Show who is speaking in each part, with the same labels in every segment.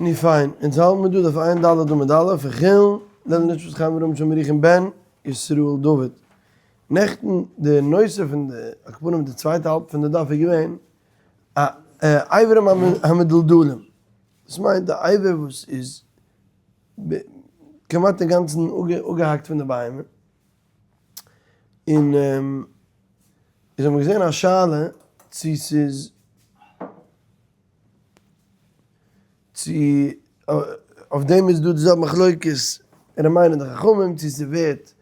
Speaker 1: נו פיין, אונז האלט מיר דא דף עיין ד' עמוד א', פון חולין, לעילוי נשמת חיים אברהם שלמה ירוחם בן ישראל דוד. נעכטן די נושא פון די, על כל פנים די צווייטע האלב פון די דף איז געווען, א אברים המדולדלים. דאס מיינט די אבר וואס איז כמעט אינגאנצן אפגעהאקט פון די בהמה. און איז האבן מיר געזען א שאלה צו ס'איז צו אויף דעם איז דא די זעלבע מחלוקת ר' מאיר און די חכמים צו ס'ווערט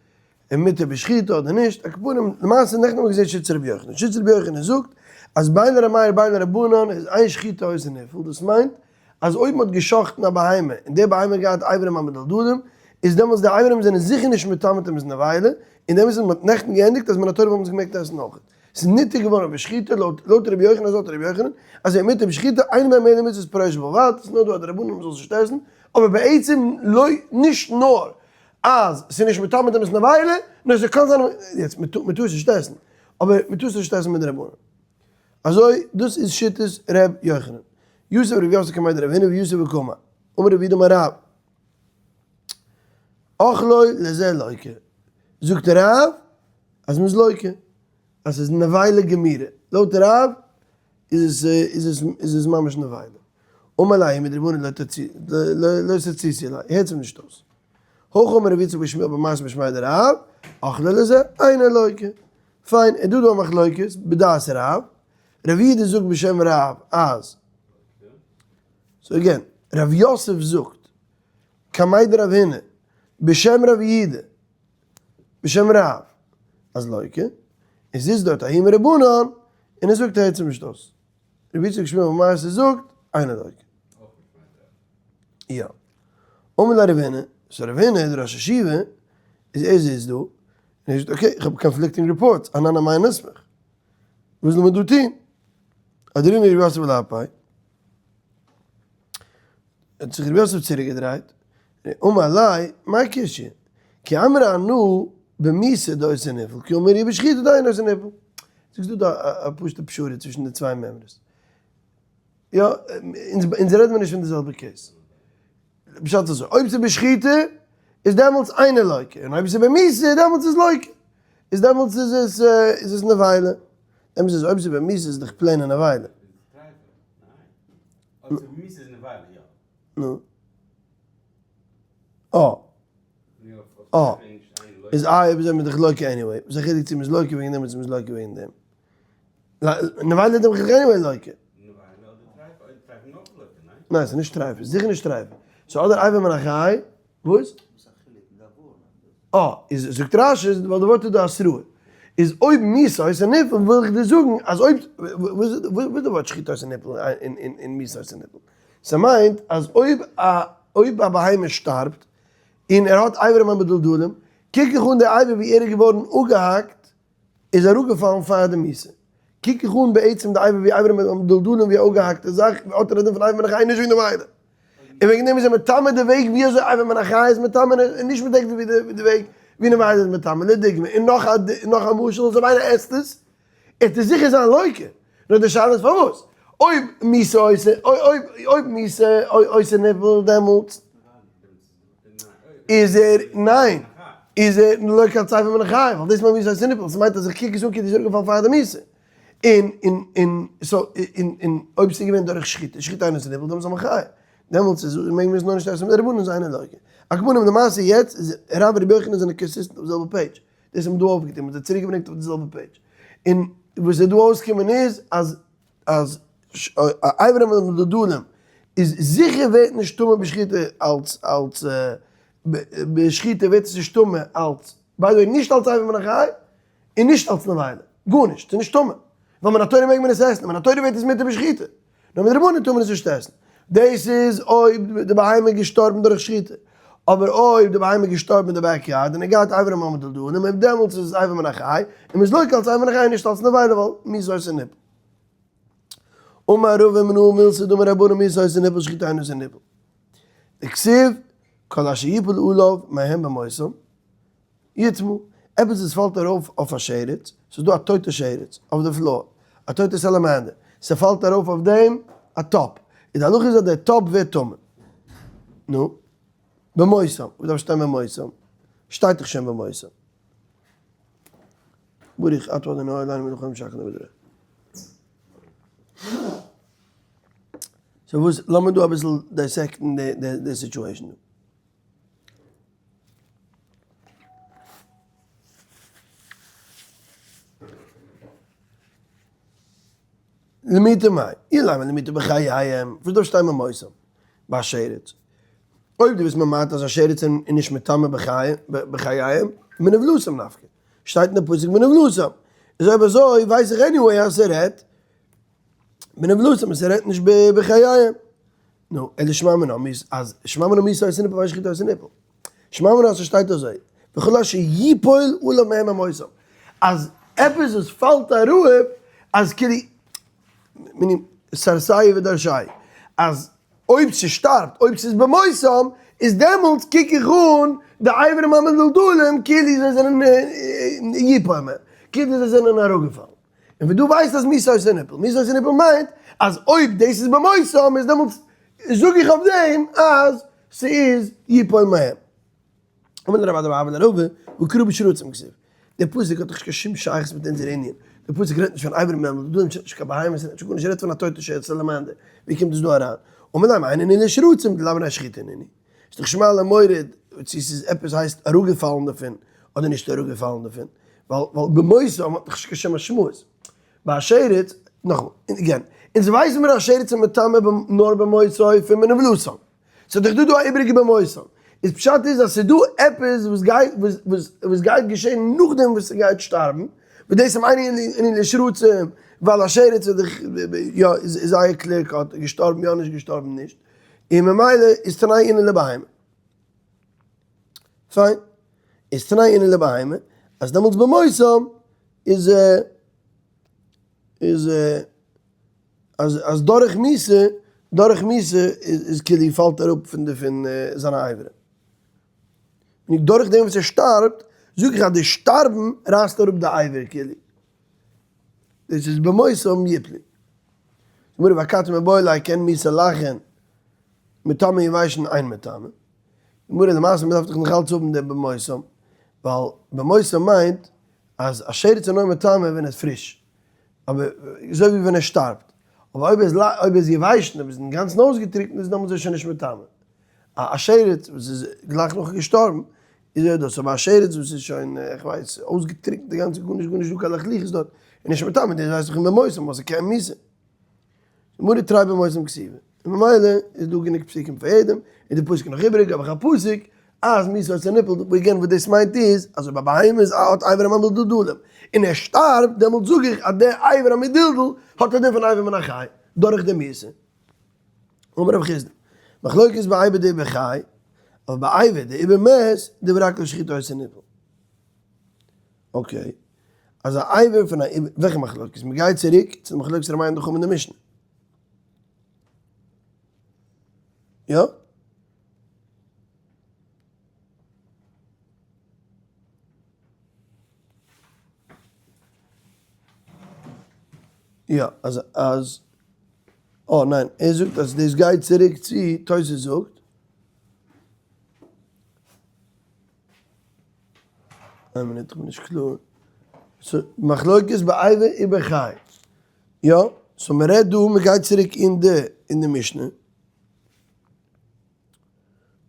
Speaker 1: מותר בשחיטה אדער נישט, על כל פנים למעשה נעכטן האבן מיר געזען שיטת רבי יוחנן, שיטת רבי יוחנן זאגט אז בין לר' מאיר בין לרבנן איז אין שחיטה עושה נפל, דאס מיינט אז אויב מ'האט גע'שחט'ן א בהמה און די בהמה האט געהאט אברים המדולדלים איז דעמאלטס די אברים זענען זיכער נישט מטמא טומאת נבילה, און דעמאלטס איז מ'האט נעכטן געענדיגט אז מן התורה וואלט מען עס געמעגט עסן אויך. ס'איז ניתר געווארן בשחיטה לויט לויט רבי יוחנן אזוי האלט רבי יוחנן אז ס'איז מותר בשחיטה אין בהם אלא מצות פרישה בלבד, ס'איז נאר דא א דרבנן מ'זאל עס נישט עסן, אבער בעצם לא נישט נאר אז ס'איז נישט מטמא טומאת נבילה, נאר ס'קען זיין יעצט מ'טאר עס נישט עסן, אבער מ'טאר עס נישט עסן מדרבנן. אזוי דאס איז שיטת ר' יוחנן. יתיב ר' יוסף קמיה דרב הונא ויתיב וקאמר. אמר רב יהודה אמר רב. אכלו לזה לוקה. זאגט רב אז מ'איז לוקה. אז ס'איז נבילה גמירה. לויט רב איז עס איז עס איז עס ממש נבילה. אמר ליה מדרבנן לא תציתי עלי. הערטס אים נישט אויס. הכי אמר רב יצחק בר שמואל בר מתנה משמיה דרב. אכלו לזה אינו לוקה. פיין, איז דא דא א מחלוקת בדעת רב, רב יהודה זאגט בשם רב אז, so again, רב יוסף זאגט, קמיה דרב הונא, בשם רב יהודה, בשם רב, אז לוקה, און זיצט דארט ההוא מרבנן, און ער זאגט הערטס אים נישט אויס. רבי יצחק שמואל בר מתנה זאגט, אינו לוקה. יא. אמר ליה רב הונא, so רב הונא דער ראש ישיבה, איז ער זיצט דא, און ער זאגט okay, איך האב conflicting reports, אנן אמאי נסמוך. וואס זאל מען דא טון? אהדרינהו רב יוסף לאפיה, האט זיך רב יוסף צוריק געדרייט, אמר ליה, מאי קשיא? כי אמרי אנא במיתה דעושה נפל, כי אמרי בשחיטה דאינה עושה נפל. זאגסט דא א פשוטע פשרה צווישן די צוויי מימרות. יא, אונז רעדן מיר נישט פון די זעלבע case. פשט איז אזוי, אויב ס'איז בשחיטה איז דעמאלטס אינו לוקה, און אויב ס'איז במיתה דעמאלטס איז לוקה. איז דעמאלטס איז עס איז עס נבילה. אמת איז אויב ס'איז במיתה איז דאך plain א נבילה. נו. אה. אה. איז איי אויב אזוי איז מען דאך לוקה anyway. וואס א חילוק צו מ'איז לוקה וועגן דעם אדער צו מ'איז לוקה וועגן דעם. נבילה איז דאך anyway לוקה. ניין ס'איז נישט טרייף, זיכער נישט טרייף. ס'איז אדער אבר מן החי, וואס? אה, איז זאגט רש"י, ווייל די ווארט איז דא התראה. איז אויב מיתה עושה נפל וויל איך דיר זאגן אז אויב, וואס איז די ווארט שחיטה עושה נפל און מיתה עושה נפל? ס'מיינט אז אויב א אויב א בהמה שטארבט און ער האט אברים המדולדלים, קוק איך אן די אבר ווי ער איז געווארן אפגעהאקט איז אראפגעפאלן פאר די מיתה. קוק איך אן בעצם די אבר ווי אברים המדולדלים ווי א אפגעהאקטע זאך, האט ער א דין פון אבר מן החי נישט ווי נבילה. און וועגן דעם איז ער מטמא די וועג ווי אזוי אבר מן החי איז מטמא און נישט מיט ווי די וועג ווי נבילה איז מטמא. לדוגמא, און נאך א נאך א משל, אז אויב איינער עסט עס, עט עס זיכער זיין לוקה. נאר די שאלה איז פארוואס? אויב מיתה עושה, אויב אויב מיתה עושה נפל דעמאלטס איז ער, ניין, איז ער לוקה אלס אבר מן החי, ווייל דאס מיינט מיתה עושה נפל, ס'מיינט אז איך קוק עס אן כאילו ס'איז אראפגעפאלן פאר די מיתה. און און און so און און אויב ס'איז געווען דורך שחיטה, שחיטה אינה עושה נפל, דעמאלטס איז ער מחיה. דעמאלטס איז מעג מען עס נאר נישט עסן מדרבנן איז אינו לוקה. על כל פנים למעשה יעצט איז רב און רבי יוחנן זענען consistent אויף די זעלבע page. דאס האבן מיר דא אויפגעטון, מ'האט זיי צוריקגעברענגט אויף די זעלבע page. און וואס איז דא אויסקומען איז אז אז אברים המדולדלים איז זיכער ווערט נישט טמא בשחיטה אלס אלס בשחיטה ווערט עס נישט טמא אלס by the way נישט אלס אבר מן החי און נישט אלס נבילה גארנישט ס'איז נישט טמא ווייל מן התורה מעג מען עס עסן מן התורה ווערט עס מותר בשחיטה נאר מדרבנן טאר מען עס נישט עסן. דאס איז אויב די בהמה איז געשטארבן דורך שחיטה. אבער אויב די בהמה איז געשטארבן אין די backyard און ער געהאט אברים המדולדלים אויב דעמאלטס איז עס אבר מן החי און מ'איז לוקה אלס אבר מן החי נישט אלס נבילה ווייל מיתה עושה נפל. אמר רבא מנא מילתא דאמור רבנן מיתה עושה נפל שחיטה אינה עושה נפל. דכתיב כל אשר יפול עליו מהם במותם. יטמא, עפעס וואס פאלט ארויף אויף א שרץ, ס'איז דא א טויטע שרץ אויף די floor, א טויטע salamander, ס'פאלט ארויף אויף דעם א טאפ, איז די הלכה איז אז דער טאפ ווערט טמא. נו, במותם, וואס דארף שטיין במותם? שטייט דאך שוין במותם. ברוך אתה אדוני אלוהינו מלך העולם שהכל נהיה בדברו. so וואס, לאמיר דא אביסל dissect ן די situation דא. למעוטי מאי? אילימא למעוטי בחייהם, וואס דארף שטיין במותם? ביי שרץ. אויב דו ביסט ממעט אז א שרץ איז נישט מטמא בחייהם, מנבלתם נפקא. שטייט אין די פסוק מנבלתם. איז אויב אזוי ווייס איך anyway אז ס'רעדט בנבלתם און ס'רעדט נישט בחייהם. נו, אלא שמע מינה מי אז שמע מינה מיתה עושה ניפול ואין שחיטה עושה ניפול. שמע מינה אז ס'שטייט אזוי, וכל אשר יפול עליו מהם במותם. אז עפעס וואס פאלט אראפ אז כאילו מינים סרסאי ודרשאי אז אויב ס'שטארבט אויב ס'איז במותם איז דעמאלטס קוק איך אן די אברים המדולדלים כאילו זיי זענען יפול מהם כאילו זיי זענען אראפגעפאלן. און ווי דו ווייסט אז מיתה עושה ניפול, מיתה עושה ניפול מיינט אז אויב דאס איז במותם איז דעמאלטס זאג איך אויף דעם אז ס'איז יפול מהם. אמר ליה רב אדא בר אהבה לרבא, וקרא בשרצים כתיב. דער פסוק האט דאך נישט קיין שום שייכות מיט אונזער ענין. דער פסוק רעדט נישט פון אברים המדולדלים, ס'רעדט נישט קיין בהמות, ס'רעדט נישט גארנישט, ס'רעדט פון א טויטע שרץ salamander, ווי קומט דאס דא אריין? אמר ליה מאי נינהו לשרצים דלאו בני שחיטה נינהו. איז דאך שמע למורד צו ס'איז עפעס הייסט אראפגעפאלן דערפון אדער נישט אראפגעפאלן דערפון, ווייל ווייל במותם האט דאך נישט קיין שום משמעות. ביי א שרץ, נאכאמאל, again, אונז ווייסן מיר אז שרץ איז מטמא נאר במותו פון מנבלתם. ס'איז דאך דא דא א איבעריגע במותם. איז פשט איז אז ס'איז דא עפעס וואס גייט וואס וואס גייט געשען נאכדעם וואס ס'גייט שטארבן, וואס דאס איז איין ענין לשרצים, ווייל א שרץ איז דאך יא איז זייער clear cut, געשטארבן יא נישט געשטארבן נישט. און ממילא איז תנאי אינן לבהמה. פיין. איז תנאי אינן לבהמה, אז דעמאלטס במותם איז איז אז אז דורך מיתה, דורך מיתה איז כאילו פאלט אראפ פון די פון זיינע אברים. און דורך דעם וואס ער שטארבט, זאג איך אז די שטארבן רייסט אראפ די אבר כאילו. דאס איז במותם יפלו. גמרא ואכתי מיבעי ליה כעין מיתה לאחין מטמא יבשין אין מטמא. גמרא למעשה מ'דארף דאך נאכאלץ האבן די במותם, ווייל במותם מיינט אז א שרץ איז נאר מטמא ווען ער איז פריש, אבער אזוי ווי ווען ער שטארבט, אבער אויב ער איז אויב ער איז יבשין אויב ער איז אינגאנצן אויסגעטריקנט איז דעמאלטס איז ער שוין נישט מטמא. א שרץ וואס איז גלייך נאך געשטארבן איז ער דאס, אבער א שרץ וואס איז שוין איך ווייס אויסגעטריקנט די גאנצע גארנישט גארנישט דא קיין לחלוחית דארט איז נישט מטמא, דאס ווייסט דאך אין במותם וואס איז כעין מיתה. גמרא תרי במותם כתיבי, און ממילא איז דא גענוג פסוקים פאר יעדעם, און די פסוק איז נאך איבעריג האב איך א פסוק אז מיתה עושה ניפול, again וואס דאס מיינט איז אז אויב א בהמה איז האט אברים המדולדלים און ער שטארבט דעמאלט זאג איך אז דער אבר המדולדל האט א דין פון אבר מן החי דורך די מיתה. אמר רב חסדא, מחלוקת באבר דעובר חי, אבער באבר דעובר מת, דברי הכל שחיטה עושה ניפול. okay, אז א אבר פון א עובר, וועלכע מחלוקת? מען גייט צוריק צו די מחלוקת ר' מאיר און די חכמים אין די משנה. יא? יא, אז אז אה ניין, ער זאגט אז דאס גייט צוריק צו, תוס' זאגט, איין מינוט איך בין נישט קלאר, ס'איז מחלוקת באבר ובחי, יא, so מ'רעדט דא, מ'גייט צוריק אין די אין די משנה,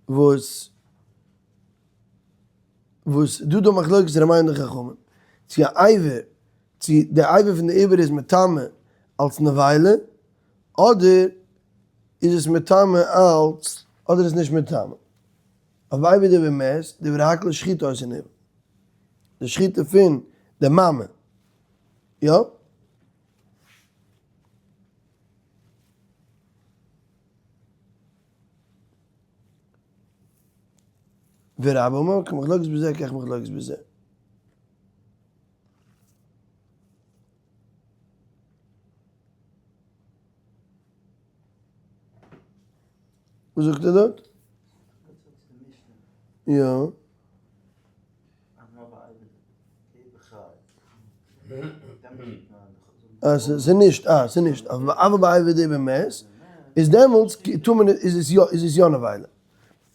Speaker 1: וואס וואס דא דא מחלוקת ר' מאיר און די חכמים, צו א אבר, צו די אבר פון די עובר איז מטמא אלס נבילה, אדער איז עס מטמא אלס, אדער איז נישט מטמא. אויף אבר דעובר מת, דברי הכל שחיטה עושה ניפול. די שחיטה פון די מאמע. יא? ורבא אמר כמחלוקת בזה כך מחלוקת בזה. וואס זאגט ער דארט? יא. אה, ס'איז נישט, אה, ס'איז נישט. אבל באבר דעובר מת, איז דעמאלטס טאר מען, איז עס יא, איז עס יא נבילה.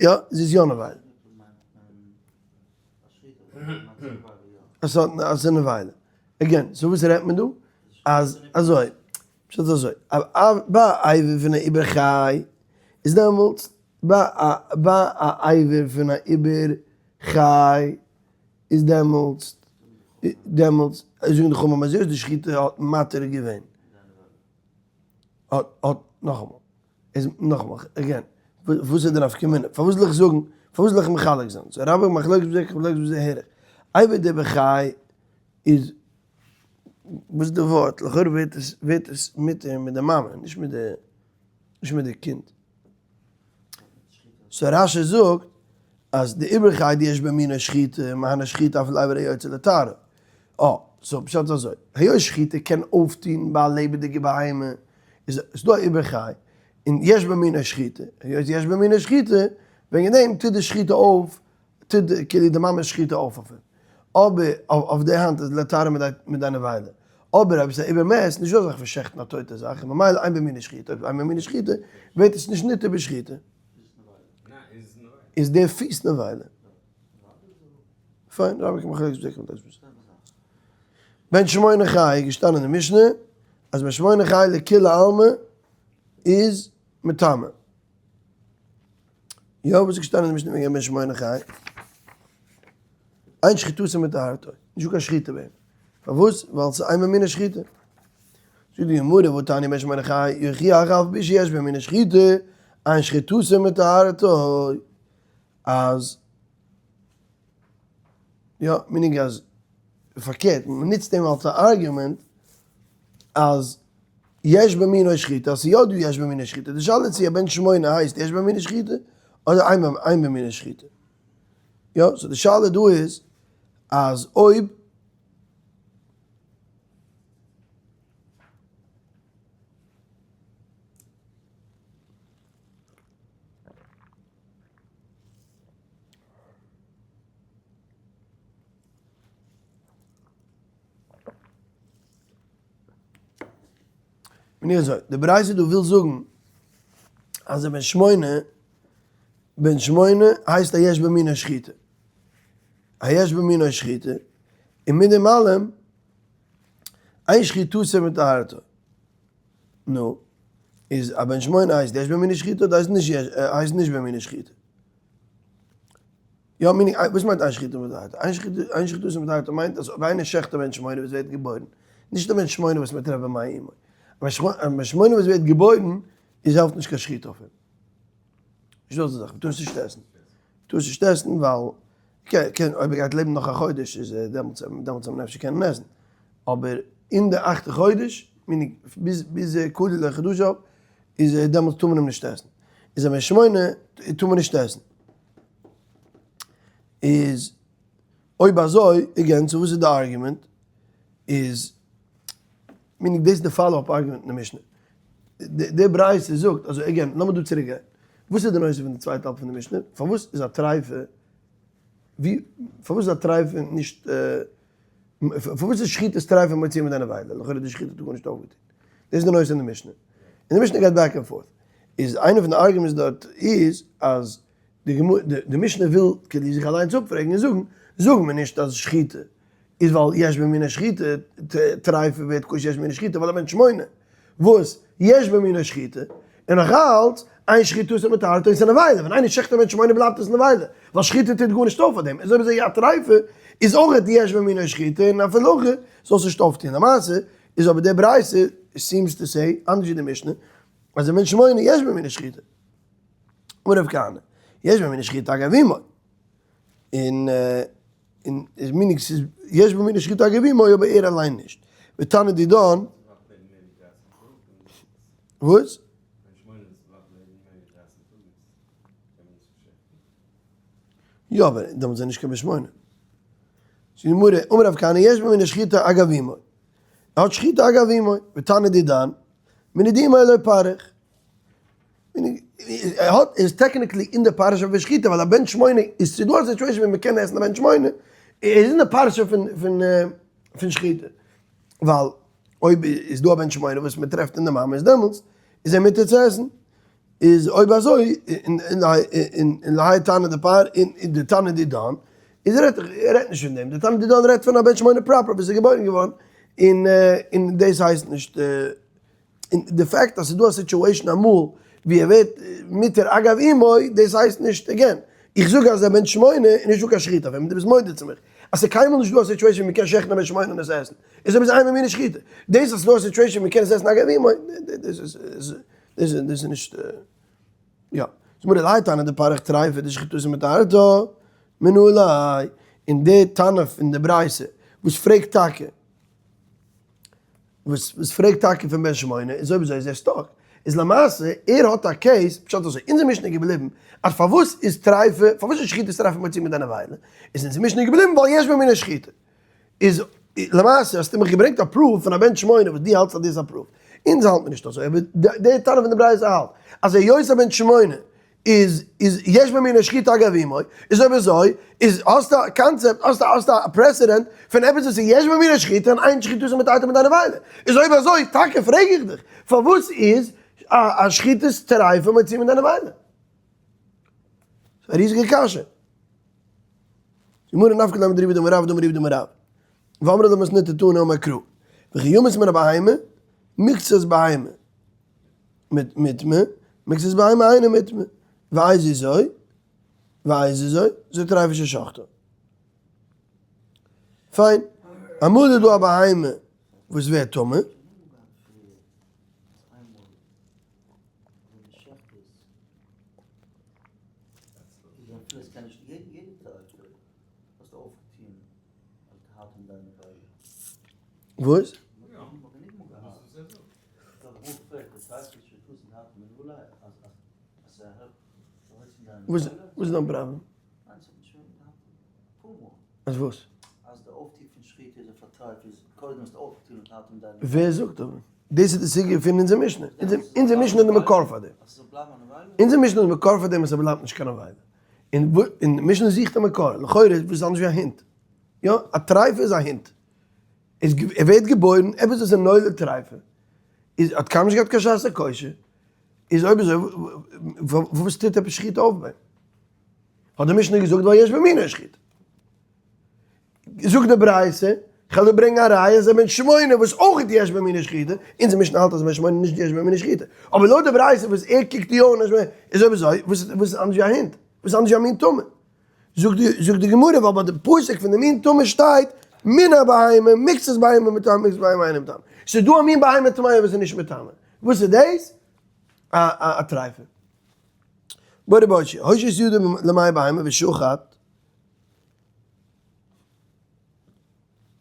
Speaker 1: יא, זי איז יא נבילה. אז ס'איז נבילה. Again, so וואס רעדט מען דא? אז אזוי, פשט איז אזוי, ביי א אבר פון א עובר חי איז דעמאלטס, ביי א ביי א אבר פון א עובר חי איז דעמאלטס, דעמאלטס זאגן די חכמים אז היות די שחיטה האט מתיר געווען, האט האט נאכאמאל, איז נאכאמאל, again, וואס איז די נפקא מינה? פארוואס זאל איך זאגן, פארוואס זאל איך מחלק זיין? So רבה מחלוקת בזה כמחלוקת בזה הער איך. אבר דעובר חי איז, וואס איז די ווארט? לכאורה ווערט עס ווערט עס מותר מיט די מאמע, נישט מיט די נישט מיט די קינד. So רש"י זאגט אז די עובר חי דיש במינו שחיטה, מהנה שחיטה אפילו אבר היוצא לטהרה. אה, so פשט איז אזוי, היות שחיטה קען אויפטון ביי א לעבעדיגע בהמה, איז דא א עובר חי, און יש במינו שחיטה, היות יש במינו שחיטה, וועגן דעם טוט די שחיטה אויף, טוט די, כאילו די מאמע'ס שחיטה אויף אויף אים. אבער אויף די האנט איז לטהרה מיט די נבילה. אבער אויב עס איז א עובר מת, נישט דא אזאך פון שעכטן א טויטע זאך, און ממילא אין במינו שחיטה, אויב אין במינו שחיטה, ווערט עס נישט ניתר בשחיטה. איז דער פיס נבילה. פיין, רבי קען מחלוקת בזה כמחלוקת בזה. בן שמונה חי איז געשטאנען אין די משנה אז בן שמונה חי לכולי עלמא איז מטמא. יא, וואס איז געשטאנען אין די משנה וועגן בן שמונה חי? אין שחיטתו מטהרתו, נישטא קיין שחיטה ביי אים. פארוואס? ווייל ס'איז אין במינו שחיטה. זאגט די גמרא, והתניא בן שמונה חי יוכיח אף על פי שיש במינו שחיטה, אין שחיטתו מטהרתו. אז יא, meaning אז פארקערט, מ'נוצט אים אלס א argument אז יש במינו שחיטה, אז ס'איז יא דא יש במינו שחיטה, די שאלה איז צו א בן שמונה הייסט יש במינו שחיטה, אדער אין במינו שחיטה. יא, so די שאלה דא איז אז אויב. און אזוי, די ברייתא דא וויל זאגן אז א בן שמונה, בן שמונה הייסט א יש במינו שחיטה. א יש במינו שחיטה, און מיט דעם אלעם, אין שחיטתו מטהרתו. נו, איז א בן שמונה הייסט יש במינו שחיטה אדער הייסט נישט יש, הייסט נישט במינו שחיטה? יא, meaning, וואס מיינט אין שחיטתו מטהרתו? אין שחיטה, אין שחיטתו מטהרתו מיינט אז אויב איינער שעכט א בן שמונה וואס ווערט געבוירן, נישט א בן שמונה וואס מען טרעפט במעי אמו, א בן שמונה וואס ווערט געבוירן, איז העלפט נישט קיין שחיטה אויף אים. נישט דא אזא זאך, מ'טאר עס נישט עסן. מ'טאר עס נישט עסן ווייל, קען, אויב ער גייט לעבן נאך א חודש איז דעמאלטס, דעמאלטס זאל מען אפשר קענען עסן. אבער אין די אכטע חודש, meaning ביז ביז כלו לו חדשיו, איז דעמאלטס טאר מען אים נישט עסן. איז א בן שמונה טאר מען נישט עסן. איז אויב אזוי, again, so וואס איז די argument? איז, meaning דאס איז די follow up argument אין די משנה. די ברייתא זאגט, אזוי again, לאמיר דא צוריק גיין. וואס איז די נושא פון די צווייטע האלב פון די משנה? פארוואס איז א טרייפה, ווי, פארוואס איז א טרייפה נישט, פארוואס איז שחיטת טרייפה מוציא מידי נבילה? לכאורה די שחיטה האט גארנישט אויפגעטון. דאס איז די נושא אין די משנה. און די משנה גייט back and forth. איז איינע פון די arguments דארט איז אז די גמרא, די משנה וויל כדי זיך אליינס אפפרעגן און זאגן, זאג מיר נישט אז שחיטה איז ווייל יש במינו שחיטה, טרייפה ווערט כשר יש במינו שחיטה ווייל א בן שמונה וואס יש במינו שחיטה, און נאך אלץ אין שחיטתו מטהרתו איז א נבילה, ווען איינער שעכט א בן שמונה בלייבט עס נבילה, ווייל שחיטה טוט גארנישט אויף פאר דעם, איז אויב אזוי א טרייפה איז אויך יש במינו שחיטה און אפילו הכי זאלסט נישט אויפטוהן, למעשה איז אבער די ברייתא seems to say אנדערש ווי די משנה אז א בן שמונה יש במינו שחיטה. אמר רב כהנא, יש במינו שחיטה אגב אמו, און און איז meaning ס'איז יש במינו שחיטה אגב אמו אבער ער אליין נישט. ותנא דידן, וואס? יא אבער דעמאלטס איז ער נישט קיין בן שמונה. זאגט די גמרא, אמר רב כהנא יש במינו שחיטה אגב אמו, ער האט שחיטה אגב אמו, ותנא דידן, מינה דאמו לא פריך. ער האט איז technically אין די פרשה פון שחיטה ווייל א בן שמונה איז ס'דא א situation ווי מ'קען עסן א בן שמונה ער איז אין די פרשה פון פון פון שחיטה ווייל אויב איז דא א בן שמונה וואס מ'טרעפט אין די מאמע איז דעמאלטס איז ער מותר צו עסן. איז אויב אזוי, און להאי תנא דפר, און די תנא דידן, איז רעדט ער רעדט נישט פון דעם, די תנא דידן רעדט פון א בן שמונה proper וואס איז געבוירן געווארן, און און דאס הייסט נישט, און די fact אז ס'איז דא א situation אמאל ווי ער ווערט מותר אגב אמו, דאס הייסט נישט, again, איך זאג אז א בן שמונה איז נישטא קיין שחיטה אויף אים, דו ביסט מודה צו מיך אז ס'איז קיינמאל נישט דא א situation ווי מ'קען שעכטן א בן שמונה און עס עסן, איז אויב איז אינו מינה שחיטה, דאס אז ס'איז דא א situation ווי מ'קען עס עסן אגב אמו, דאס איז דאס איז נישט יא. זאג מיר להאי תנא דפריך טריפה דשחיטתו מתרתא מנא ליה, און די תנא פון די ברייתא וואס פרעגט טאקע וואס וואס פרעגט טאקע פון בן שמונה איז אויב אזוי איז ער stuck, איז למעשה ער האט א case, פשט אזוי, אונזער משנה איז געבליבן אז פארוואס איז טריפה, פארוואס איז שחיטת טריפה מוציא מידי נבילה, איז אונזער משנה געבליבן ווייל יש בו מיני שחיטה. איז למעשה האסטו מיך געברענגט א proof פון א בן שמונה וואס דו האלטסט אז דאס איז א proof. אונז האלט מיר נישט אזוי, אבער דער תנא פון די ברייתא האלט אז היות א בן שמונה איז איז יש בו מיני שחיטה אגב אמו, איז אויב אזוי איז האסטו א קאנצעפט, האסטו האסטו א precedent פון עפעס וואס איז יש בו מיני שחיטה און אין שחיטתו מתרתו מידי נבילה. איז אויב אזוי טאקע פרעג איך דיך, פארוואס איז א שחיטת טריפה מוציא מידי נבילה? ס'איז א ריזיגע קשיא. גמרא נפקא ליה מדרבי דאמר רב דאמר רבי דאמר רב. ואמרי לה מתניתא תנא אמר קרא. וכי ימות מן הבהמה, מקצת בהמה מטמא, מקצת בהמה אינו מטמא. ואיזו זו? ואיזו זו? זו טריפה ששחטה. פיין. אמאל איז דא א בהמה וואס ווערט טמא. וואס? וואס איז דיין פראבלעם? אז וואס? ווער זאגט אבער? דאס איז די סוגיא פון אונזער משנה, אונזער משנה איז די מקור פאר דעם. אונזער משנה איז די מקור פאר דעם אז ס'בלייבט נישט קיין נבילה. און די משנה זוכט א מקור, לכאורה איז וואס אנדערש ווי א הונט. יא, א טרייפה איז א הונט. ער ווערט געבוירן, עפעס וואס איז נולד טרייפה, איז האט קיינמאל נישט געהאט קיין שעת הכושר, איז אויב אזוי וואס טוט עפעס שחיטה אויף ביי אים? האט די משנה געזאגט ווייל יש במינו שחיטה. זאגט די ברייתא, כ'וועל דיר ברענגען א ראיה אז א בן שמונה וואס אויך יש במינו שחיטה, אונזער משנה האלט אז בן שמונה נישט יש במינו שחיטה, אבער לויט די ברייתא וואס ער קוקט יא אן איז אויב אזוי וואס איז אנדערש ווי א הונט? וואס איז אנדערש ווי א מין טמא? זאגט די גמרא ווייל ביי די פסוק פון די מין טמא שטייט מן הבהמה מקצת בהמה מטמא מקצת בהמה אינו מטמא, ס'איז דא א מין בהמה טמאה וואס איז נישט מטמא, וואס איז דאס? א טרייפה. בוא רבושי, הושיט ידו למעי בהמה ושחט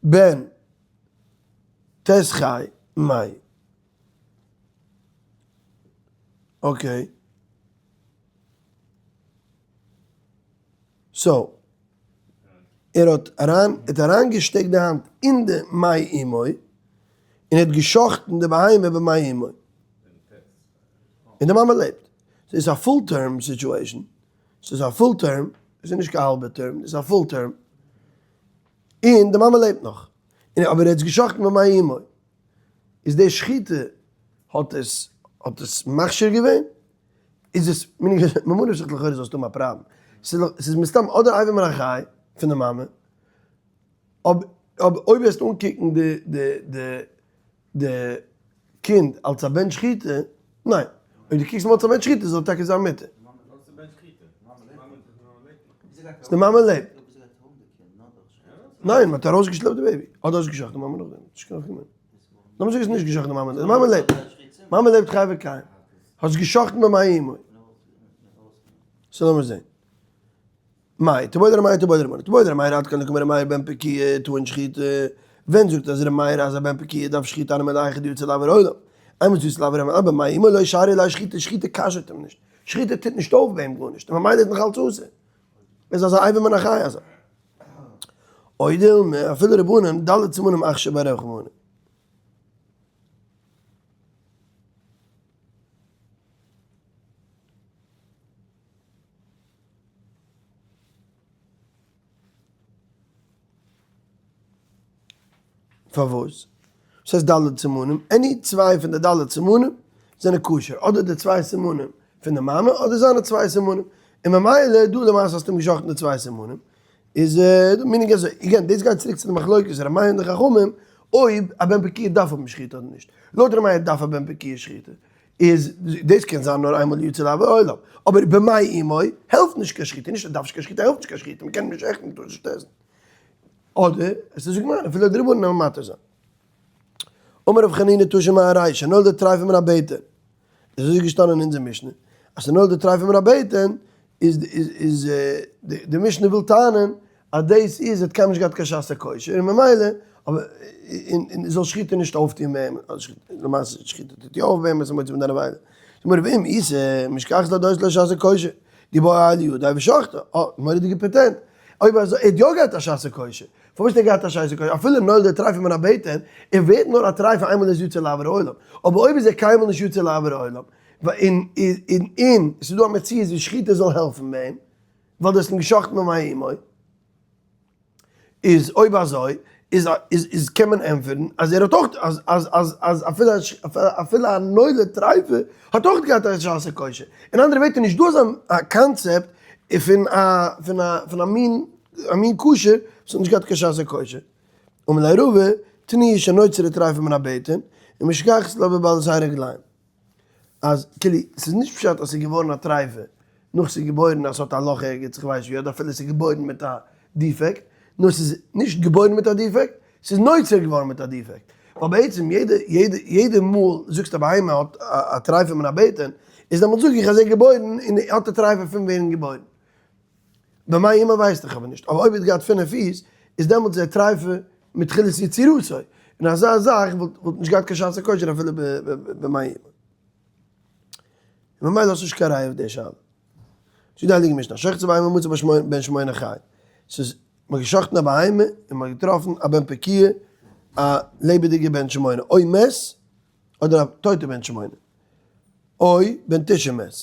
Speaker 1: בן ט חי מאי. okay. So, ער האט אריין, ער האט אריינגעשטעקט די האנט אין די מעי אמו, און ער האט געשחט'ן די בהמה במעי אמו. און די מאמע לעבט. ס'איז א full term situation, ס'איז א full term, ס'איז נישט קיין האלבע term, ס'איז א full term, און די מאמע לעבט נאך, און אבער ער האט עס געשחט'ן במעי אמו, איז די שחיטה האט עס האט עס מכשיר געווען? איז עס ממה נפשך לכאורה זאלסטו האבן א פראבלעם, ס'איז מסתם אדער אבר מן החי פון די מאמע, אבער אויב וועסטו אנקוקן די די די די קינד אלס א בן שחיטה, ניין, אויב דו קוקסט אים אלס א בן שחיטה זאל טאקע זיין מותר. די מאמע לעבט. ניין, מ'האט ארויסגעשלעפט די baby. אדער האסט געשחט די מאמע נאכדעם. נישט קיין נפקא מינה. לאמיר זאגן האסט נישט געשחט די מאמע. די מאמע לעבט. מאמע לעבט חי וקיים. האסט געשחט'ן במעי אמו. so לאמיר זען. מאי, תיבעי לר' מאיר תיבעי לר' מאיר, תיבעי לר' מאיר עד כאן דקאמר ר' מאיר בן פקיעה טעון שחיטה, ווען זאגט אז ר' מאיר אז א בן פקיעה דארף שחיטה הני מילי היכא דיצא לאויר העולם, איינמאל ס'יוצא לאויר העולם אבער במעי אמו לא שרי ליה שחיטה, שחיטה כשר'ט אים נישט, שחיטה טוט נישט אויף ביי אים גארנישט, און ממילא איז נאך אלץ אסור, איז אזא אבר מן החי אזא. או דילמא אפילו רבנן ד' סימנים אכשר ביה רחמנא. פארוואס? וואס הייסט ד' סימנים? any צוויי פון די ד' סימנים זענען כשר, אדער די צוויי סימנים. פון די מאמע אדער זיינע צוויי סימנים, און ממילא דא למעשה האסטו אים גע'שחט'ן די צוויי סימנים, איז meaning אזוי, again דאס גייט צוריק צו די מחלוקת ר' מאיר און די חכמים אויב א בן פקועה דארף האבן שחיטה אדער נישט, לויט ר' מאיר דארף א בן פקועה שחיטה, איז דאס קען זיין נאר איינמאל יצא לאויר העולם, אבער במעי אמו העלפט נישט קיין שחיטה, נישט ער דארף נישט קיין שחיטה, ער העלפט נישט קיין שחיטה, מ'קען אים נישט שעכטן, מ'טאר נישט עסן. אדער עס איז געמיין אפילו די רבנן וועלן מתיר זיין. אמר רב חנינא תא שמע א רישא נולדה טריפה מן הבטן, איז אזוי געשטאנען אין אונזער משנה, אז ס'נולדה טריפה מן הבטן איז איז די משנה וויל טענה'ן אז דאס איז האט קיינמאל נישט געהאט קיין שעת הכושר און ממילא אבער און זאל שחיטה נישט אויפטוהן ביי אים, למעשה שחיטה טוט יא אויף ביי אים עס איז מוציא מיט די נבילה. זאגט מיר ואם איתא משכחת לה דאית לה שעת הכושר דבעא על ידיה ושחטה, אה, מורא'דיגע פאטענט, אויב אזוי ער האט יא געהאט א שעת הכושר, פארוואס האט ער געהאט א שעת הכושר, אפילו נולדה טריפה מן הבטן, ער ווערט נאר א טריפה איינמאל ער איז יוצא לאויר העולם, אבער אויב איז ער קיינמאל נישט יוצא לאויר העולם, און און און ס'איז דא א מציאות ווי שחיטה זאל העלפן ביי אים, ווייל דו האסט אים גע'שחט'ן במעי אמו. איז אויב אזוי איז איז איז קען מען ענטפערן אז ער האט אויך אז אז אז אז אפילו אפילו א נולד טרייפה האט אויך געהאט א שעת הכושר. אין אנדערע ווערטער נישט דא אזא א קאנצעפט פון א פון א פון א מין א מין כשר וואס האט נישט געהאט קיין שעת הכושר. אמר ליה רבא תני שנוצרה טריפה מן הבטן ומשכחת לה בבעלת הרגליים. אז כאילו ס'איז נישט פשט אז ס'איז געווארן א טרייפה נאך ס'איז געבוירן אז ס'האט א לאך ערגעץ איך ווייס ווי אדער אפילו ס'איז געבוירן מיט א defect, נאר ס'איז נישט געבוירן מיט א defect, ס'איז נוצר געווארן מיט א defect. ווייל בעצם יעדע יעדע יעדע מאל זאגסט א בהמה האט א טרייפה מן הבטן, איז דעמאלטס זאג איך אז ער איז געבוירן און האט א טרייפה פון ווערן געבוירן. במעי אמו ווייסט איך אבער נישט, אבער אויב ער האט געהאט פינף פיס, איז דעמאלטס ער טרייפה מתחילת יצירתו, און אזא זאך וואלט נישט געהאט קיין שעת הכושר אפילו במעי אמו. און ממילא האסטו נישט קיין ראיה אויף די שאלה. זאגט די הייליגע משנה, שוחט בהמה מצא בן שמונה חי, ס'איז מ'האט געשחט'ן א בהמה און מ'האט געטראפן א בן פקועה א לעבעדיגע בן שמונה, או מת אדער א טויטע בן שמונה, או בן תשעה מת,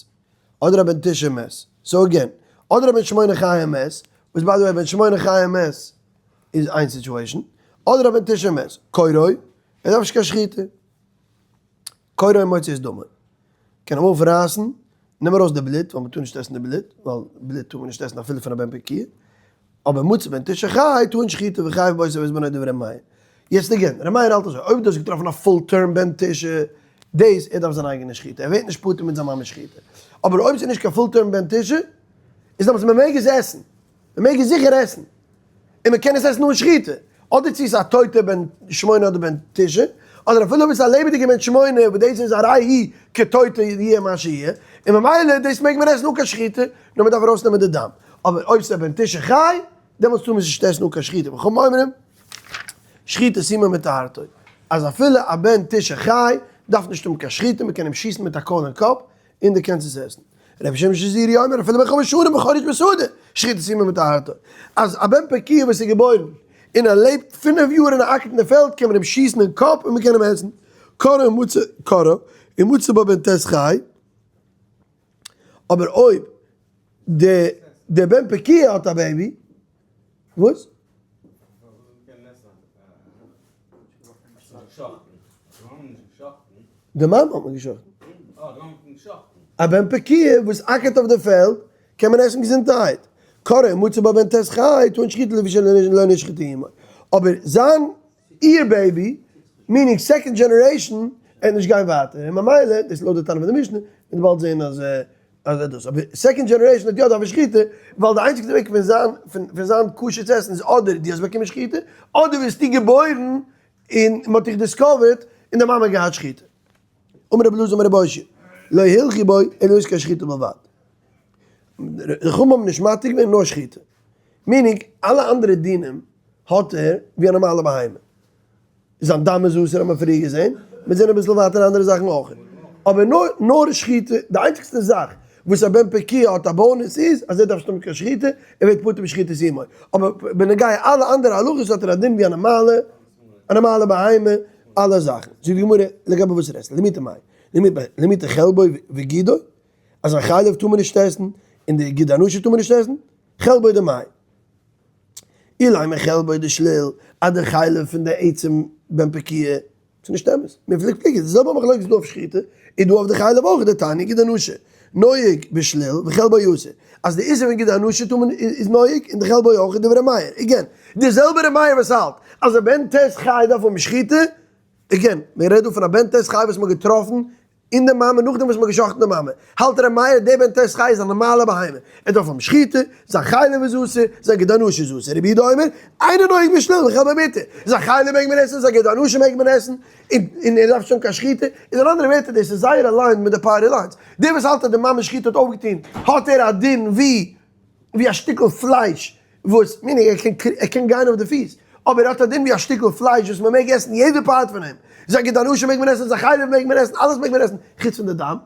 Speaker 1: אדער א בן תשעה מת, so again, אדער א בן שמונה חי ומת, וואס by the way בן שמונה חי ומת איז איין situation, אדער א בן תשעה מת, קורעו, ער דארף נישט קיין שחיטה, קורעו ומוציא את דמו, קען אים אויפרייסן, נעם ארויס די בלוט, ווייל מ'טאר נישט עסן די בלוט, ווייל בלוט טאר מען נישט עסן אפילו פון א בן פקועה, אבער מצא בן תשעה חי טעון שחיטה וחייב אותו ואת בנו דברי ר' מאיר. יעצט again, ר' מאיר האלט אזוי, אויב דו האסט געטראפן א full term בן תשעה, דאס ער דארף זיין אייגענע שחיטה, ער ווערט נישט פטור מיט זיין מאמע'ס שחיטה. אבער אויב ס'איז נישט קיין full term בן תשעה, איז דעמאלטס מען מעג עס עסן, מען מעג עס זיכער עסן, און מען קען עס עסן אן שחיטה, אדער צו ס'איז א טויטע בן שמונה אדער בן תשעה, אדער אפילו אויב עס איז א לעבעדיגע בן שמונה, וואס דאס איז הרי היא כטויטע יהיה מה שיהיה, און ממילא דאס מעג מען עסן אן קיין שחיטה, נאר מען דארף ארויסנעמען די דם. אבער אויב ס'איז א בן תשעה חי, דעמאלטס טאר מען עס נישט עסן אן קיין שחיטה, וחכמים אומרים, שחיטת אמו מטהרתו, אז אפילו א בן תשעה חי דארף נישט האבן קיין שחיטה, מען קען אים שיסן מיט א קויל אין קאפ, און דו קענסט עס עסן. רבי שמעון שזורי אומר אפילו בן חמש שנים וחורש בשדה, שחיטת אמו מטהרתו, אז א בן פקועה וואס איז געבוירן און ער לעבט פינף יאר און ער אקערט אין די פעלד קען מען אים שיסן אין קאפ און מען קען אים עסן, קרעו ומצא קרעו ומצא בו בן ט' חי, אבער אויב די די בן פקועה האט א baby, וואס? די מאמע האט מען געשחט'ן. א בן פקועה וואס אקערט אויף די פעלד קען מען עסן געזונטערהייט. קרעו ומצא בו בן ט' חי טעון שחיטה לפי שלא נשחטה אמו. אבער זיין איר baby, meaning second generation, ער וועט נישט גיין ווייטער, און ממילא, דאס איז לויט די תנא פון די משנה, מ'וועט באלד זען אז אז ער דאס, אבער second generation האט יא דארף שחיטה, ווייל די איינציגסטע וועג פון זיין פון זיין כשר צו עסן איז אדער דו האסט באקומען שחיטה, אדער ווערסטו געבוירן און מ'האט דיך discovered און די מאמע האט געהאט שחיטה. אמר רבי אלעזר אמר רבי אושעיא, לא הלכו בו אלא עוסקי שחיטה בלבד. די חכמים האבן נישט מתיר געווען נאר שחיטה. meaning אלע אנדערע דינים האט ער ווי א נארמאלע בהמה. זיין דם איז אסור האט מען פריער געזען, מיר זעען אביסל ווייטער אנדערע זאכן אויך. אבער נאר נאר שחיטה, די איינציגסטע זאך וואס א בן פקועה האט א bonus איז אז ער דארף נישט האבן קיין שחיטה, ער ווערט פטור משחיטת אמו. אבער בנוגע אלע אנדערע הלכות האט ער א דין ווי א נארמאלע א נארמאלע בהמה, אלע זאכן. זאגט די גמרא לגבי וואס רעדסטו? למעוטי מאי? למעוטי חלבו וגידו? אז א חלב טאר מען נישט עסן, און די גיד הנשה טאר מען נישט עסן? חלבו דמאי. אילימא חלבו דשליל, אז די חלב פון די עצם בן פקועה, ס'איז נישט אמת, מיפלג פליגי, די זעלבע מחלוקת איז דא אויף שחיטה, איז דא אויף די חלב אויך, דתניא גיד הנשה. נוהג בשליל וחלבו אסור, אז די איסור פון גיד הנשה טאר מען איז נוהג און די חלבו אויך איז דברי מאיר, again, די זעלבע ר' מאיר וואס האלט אז א בן ט' חי דארף האבן שחיטה, again, מען רעדט דא פון א בן ט' חי וואס מען האט געטראפן אין די מאמע נאכדעם וואס מען האט געשחט'ן די מאמע, האלט ר' מאיר דער בן ט' חי איז א נארמאלע בהמה, ער דארף האבן שחיטה, זיין חלב איז אסור, זיין גיד הנשה איז אסור, רבי יהודה אומר, אינו נוהג בשליל וחלבו מותר, זיין חלב מעג מען עסן, זיין גיד הנשה מעג מען עסן, און ער דארף נישט האבן קיין שחיטה, איז אין אנדערע ווערטער דאס איז זייער aligned מיט די party lines, דער וואס האלט אז די מאמע שחיטה האט אויפגעטון האט ער א דין ווי ווי א שטיקל פלייש וואס, meaning ער קען ער קען גיין אויף די פיס, אבער ער האט א דין ווי א שטיקל פלייש וואס מען מעג עסן יעדע part פון אים, זיין גיד הנשה מעג מען עסן, זיין חלב מעג מען עסן, אלעס מעג מען עסן, חוץ פון די דם.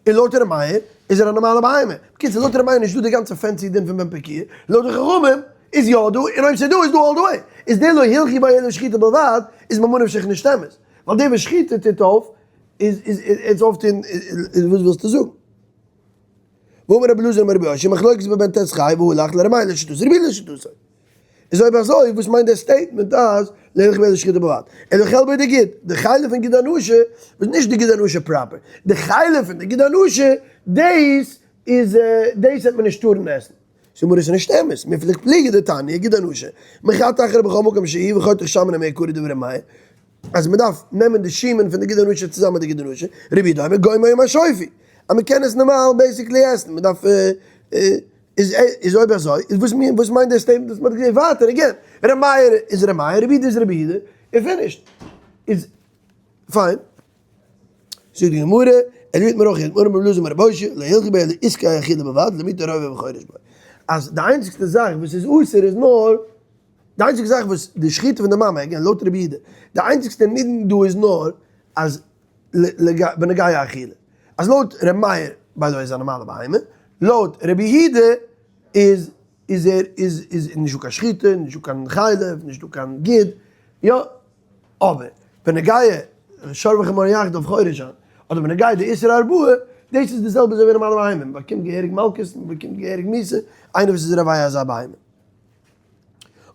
Speaker 1: און לויט ר' מאיר איז ער א נארמאלע בהמה. בקיצור לויט ר' מאיר איז נישטא די גאנצע fancy דין פון בן פקועה, לויט די חכמים איז יא דא, און אויב ס'איז דא איז דא all the way. איז דער לא הלכו בו אלא שחיטה בלבד איז ממה נפשך נישט אמת. ווייל דער וואס שחיטה טוט אויף איז איז איז אויפטון איז וואס ווילסטו זאגן? ואמר רבי אלעזר אמר רבי אושעיא מחלוקת בבן ט' חי והלך לר' מאיר לשיטתו רבי לשיטתו. איז אויב אזוי וואס מיינט דער statement אז לא הלכו בו אלא שחיטה בלבד? אלא חלבו דגיד, די חלב פון גיד הנשה וואס נישט די גיד הנשה proper, די חלב פון די גיד הנשה דאס איז דאס וועט מען נישט טארן עסן. זאג מיר עס איז נישט אמת, מיפלג פליגא דתניא גיד הנשה, מחתה אחריו בכל מקום שהוא וחותך שמנה מעיקרא דברי מאיר, אז מען דארף נעמען די שומן פון די גיד הנשה צוזאמען מיט די גיד הנשה, רבי יהודה אומר גומעו עם השופי, אז מען קען עס נארמאל basically עסן, מען דארף איז איז אויב אזוי איז וואס מיר וואס מיינט דער statement וואס מען האט געזעהן ווייטער again ר' מאיר איז ר' מאיר רבי יהודה איז רבי יהודה און finished איז פיין זאגט די גמרא ער ווערט מיר אויך גמרא רבי אלעזר אמר רבי אושעיא לא הלכו בו אלא עסקי אכילה בלבד למעוטי רובע וחורש בו אז די איינציגסטע זאך וואס איז אסור איז נאר די איינציגסטע זאך וואס די שחיטה פון די מאמע again לויט רבי יהודה די איינציגסטע נידון דא איז נאר אז בנוגע אכילה, אז לויט ר' מאיר by the way איז א נארמאלע בהמה, לויט רבי יהודה איז איז ער איז איז נישט דא קיין שחיטה, נישט דא קיין חלב, נישט דא קיין גיד, יא, אבער בנוגע שור וחמור יחדיו חורש זיין, אדער בנוגע די איסור הרבעה, דאס איז די זעלבע אזוי ווי א נארמאלע בהמה, מען באקומט געהעריג מלקות, מען באקומט געהעריג מיתה, איינער וואס איז רובע אזא בהמה.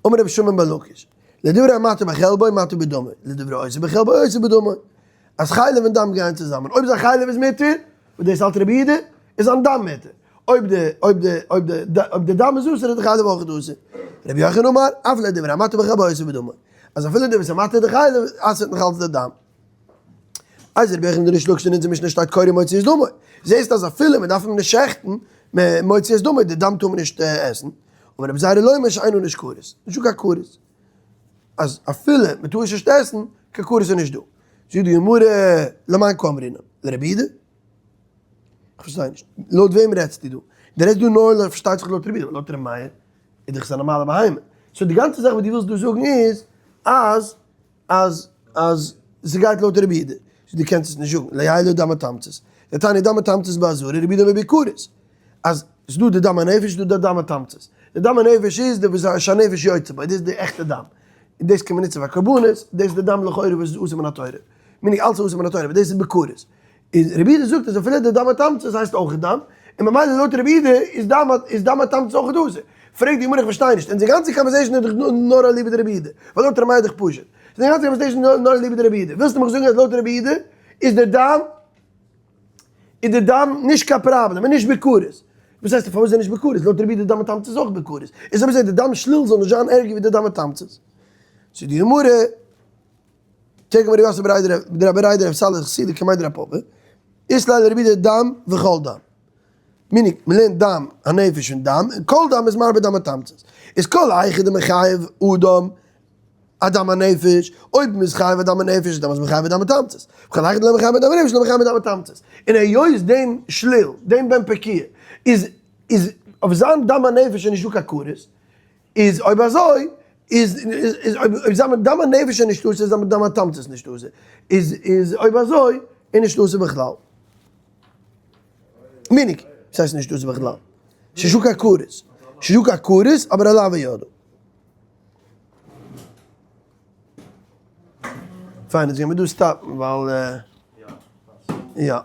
Speaker 1: אמר רבי שמעון בן לקיש, לדברי המתיר בחלבו מתיר בדמו, לדברי האוסר בחלבו אוסר בדמו, אז חלב און דם גייען צוזאמען, אויב זיין חלב איז מותר, וואס דאס האלט רבי יהודה, איז זיין דם מותר, אויב די אויב די אויב די אויב די דם איז אסור איז די חלב אויך אסור. רבי יוחנן אמר, אף לדברי המתיר בחלבו אוסר בדמו, אז אפילו די וואס איז מתיר די חלב אסר'ט נאך אלץ די דם. אז רבי יוחנן דריש לקיש אין אונזער משנה שטייט קורע מוציא את דמו, זעסט אז אפילו מען דארף אים נישט שעכטן, מוציא את דמו, די דם טאר מען נישט עסן, אמר רבי זירא לומר שאינו נישט כרת, נישטא קיין כרת, אז אפילו מען טאר עס נישט עסן, קיין כרת איז נישט דא. זאגט די גמרא, למאן קאמרינן? לרבי יהודה? איך פארשטיי נישט, לויט וועם רעדסטו דא? דו רעדסט דא נאר פארשטייט זיך לויט רבי יהודה, לויט רבי מאיר איז דאך עס א נארמאלע בהמה, so די גאנצע זאך וואס דו ווילסט דא זאגן איז אז אז אז ס'גייט לויט רבי יהודה, so דו קענסט עס נישט זאגן, לא יהא דם התמצית, דתניא דם התמצית בעזרה רבי יהודה אומר בכרת, אז ס'דא די דם הנפש ס'דא די דם התמצית, די דם הנפש איז די וואס שהנפש יוצא בו, דאס איז די עכטע דם, און דאס קען מען נוצן פאר קרבנות, דאס איז די דם לכאורה וואס איז אסור מן התורה, meaning אלץ איז אסור מן התורה, אבער דאס איז בכרת. איז רבי יהודה זאגט אז אפילו די דם התמצית הייסט אויך דם, און ממילא לויט רבי יהודה איז דם איז דם התמצית אויך אסור. פרעגט די גמרא איך פארשטיי נישט, אונזער גאנצע conversation איז דאך נאר אליבא דרבי יהודה, ווייל לויט ר' מאיר איז דאך פשוט. די גאנצע conversation איז נאר אליבא דרבי יהודה, ווילסטו מיך זאגן אז לויט רבי יהודה איז די דם איז די דם נישט קיין פראבלעם און נישט בכרת. וואס הייסט פארוואס איז ער נישט בכרת? לויט רבי יהודה איז דם התמצית אויך בכרת. איז אויב אזוי די דם שליל זאל נישט זיין ערגער ווי די דם התמצית. זאגט די גמרא. תרגמא רבי יוסף בריה דרב סלא חסידא קמיה דרב פפא, אית ליה לרבי יהודה דם וכל דם. meaning, מ'לערנט דם הנפש פון דם, און כל דם איז מרבה דם התמצית. איז כל היכא דמחייב אדם אדם הנפש, אויב מ'איז חייב אדם הנפש, דאן איז מען חייב אדם התמצית. וכל היכא דלא מחייב אדם הנפש, לא מחייב אדם התמצית. און היות דעם שליל, דעם בן פקועה, איז איז אויף זיין דם הנפש איז נישטא קיין כרת, איז אויב אזוי איז איז אויב אויב זיין דם הנפש איז נישט אסור איז זיין דם התמצית נישט אסור איז איז אויב אזוי איז נישט אסור בכלל. meaning, וואס הייסט נישט אסור בכלל? ס'איז נישטא קיין כרת. ס'איז נישטא קיין כרת אבער א לאו איז יא דא. פיין, יעצט גיימיר דא stop ן ווייל יא.